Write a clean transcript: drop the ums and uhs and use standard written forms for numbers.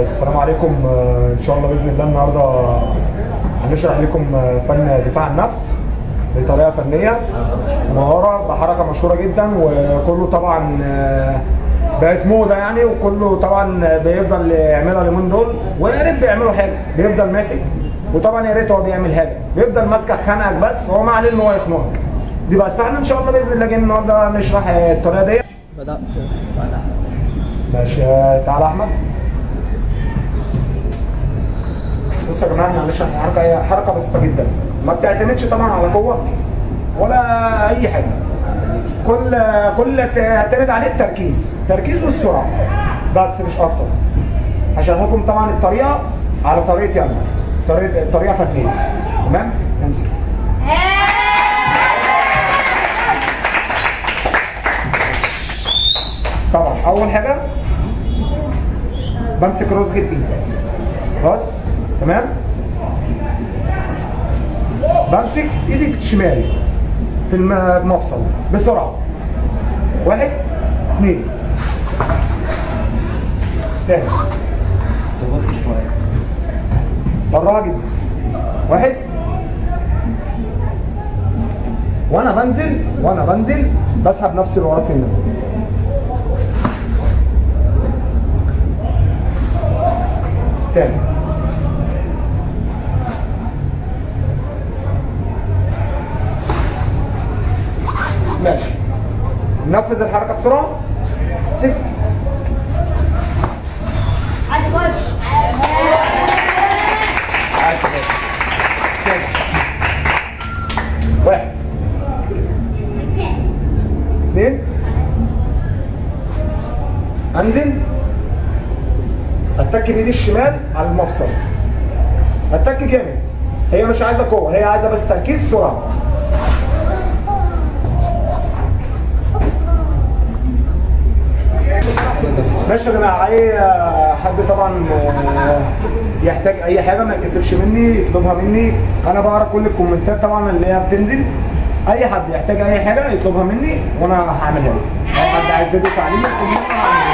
السلام عليكم. ان شاء الله باذن الله النهارده هنشرح لكم فن دفاع النفس بطريقة فنية، مهارة بحركة مشهورة جدا، وكله طبعا بقت موضة يعني، وكله طبعا بيفضل يعملها اليومين دول، ويا ريت بيعملوا حاجة، بيفضل ماسك، وطبعا يا ريت هو بيعمل حاجة، بيفضل ماسكك خانقك، بس هو ما عليه ان هو يخنقك دي بس. فاحنا ان شاء الله باذن الله جايين النهارده نشرح الطريقة دي. بدات ماشي، تعالى احمد. بصوا يا جماعة، احنا هنشرح الحركة، هي حركة بسيطة جدا، ما بتعتمدش طبعا على قوة ولا اي حاجة، كل تعتمد عليه التركيز، التركيز والسرعة بس، مش اكتر. هشرح لكم طبعا الطريقة على طريقتي انا، طريقه فنية. تمام؟ امسك. طبعا اول حاجة بمسك رزغ الايد، خلاص تمام؟ بمسك ايدي الشمال في المفصل بسرعة، 1 2 تاني، شوية براها جدا، 1. وانا بنزل بسحب نفسي لورا سنة، تاني، ماشي. ننفذ الحركة بسرعة. امسك. واحد، 2، انزل، اتك بايدي الشمال على المفصل، اتك جامد، هي مش عايزه قوة، هي عايزه بس تركيز سرعة. ماشي يا جماعة، اي حد طبعا يحتاج اي حاجة ما يتكسفش مني، يطلبها مني، انا بقرا كل الكومنتات طبعا اللي هي بتنزل. اي حد يحتاج اي حاجة يطلبها مني وانا هعملها له. اي حد عايز فيديو تعليمي يطلب مني.